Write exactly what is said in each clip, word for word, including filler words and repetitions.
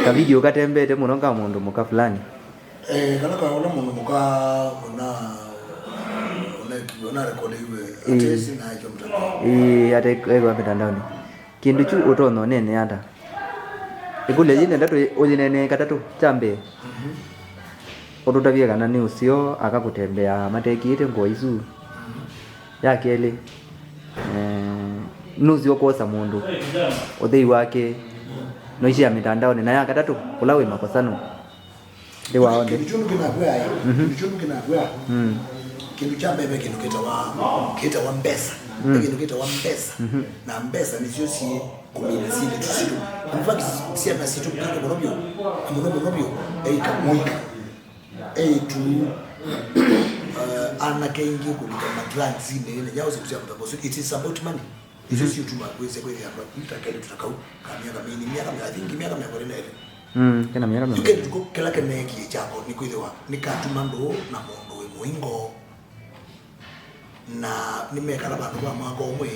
Ka video katembete mũno ka mũndũ mũka fulani. Eh, kana ka ũla mũndũ mũka ũna ũna ũna rekoleiwe atesi na aitwa mtandao. Ĩĩ, ate ĩwa mĩtandaonĩ. Kĩndũ kyu ũtonya ũnene ata? Ĩkũlyo yĩ nenda tũ ũyĩnene katatũ kya mbee. Ũtũtavye kana nĩ ũseo aka kũtembea matekĩĩte ngũa isu. Ya kelĩ, eh, nũseo kwosa mũndũ ũthei wake noishia mĩtandaonĩ. Na ya katatũ, ũla wĩ makosano. Ndĩ wao ndĩ. Kĩndũ kyu nũkĩnakwĩa ĩ, kĩndũ kyu nũkĩnakwĩa. Kĩndũ kya mbee ve kĩndũ kĩtawa kĩtawa mbesa. Ve kĩndũ kĩtawa mbesa. Na mbesa nĩsyo syĩ kũmina syĩndũ sitũ. In fact, syana sitũ mũno mũno vyũ, na mũno mũno vyũ, eika mũika, eĩtu, eh, anake aingĩ kũlika madrugs-inĩ, nĩ nyaũ syĩndũ sya mũthemba ũsu. It is about money. Isu siũtuma kwĩsĩ kwĩthĩa andũ yu ta kelĩ tũtakau ka myaka mĩnini, myaka mĩ- I think myaka mĩongo ĩlĩ na ĩlĩ. Mm, kena myaka mĩongo ĩlĩ. Yu kĩndũ kĩla keneekie kyako nĩ kwĩthĩwa nĩkatuma ndũũ na mũndũ wĩ mũingo, na nĩmekala vandũ va mwaka ũmwe,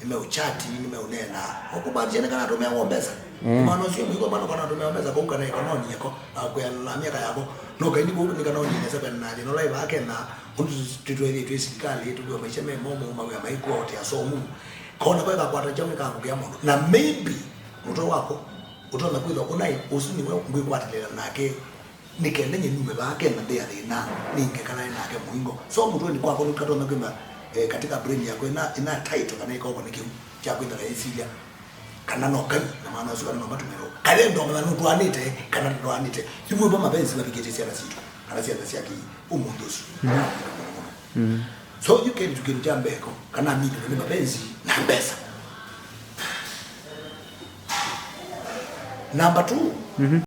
nĩmeũchati, nĩmeũneena. Ũkũmaanisya nĩ kana atũmĩawa mbesa. Eh. Mwana ũsu mũingo mwana kana atũmĩawa mbesa kũu kana ĩkanonie ko, akwĩana na myaka yako. No kaini kũu nĩ kanonie nesa kwĩana na thĩna ũla ĩvaa kena ũndũ tũtwethĩtwe silikalĩ tũviwa maisha me momũ mawĩa maikũa ũte asomu. Kona kwa ĩkakwata kyaũ nĩkakũkĩa mũndũ. Na maybe mũtwe wako ũtonya kwĩthwa ũnaĩ ũsu nĩwe ngwĩkwatĩlĩla nake nĩ kenda nye nume vaa kenda ndĩ athĩna nĩngekalae nake mũingo. So mũtwenĩ kwakwa nĩkatonya kwĩma eh, katika brain yakwa ĩna, ĩna title kana ĩkoko nĩ kĩu kya kwĩthwa na yĩsilya kana no kai na mwana ũsu kana no matũmĩrwo. Kaye ndomanya nũtwaanĩte kana ndũtwaanĩte. Yu mwĩvo mapenzi mavikĩtye syana sitũ kana syana sya kĩĩ ũmũnthĩ ũsu. So yu kĩndũ kĩndũ kya mbeko kana amini nĩ mapenzi na mbesa. Number two,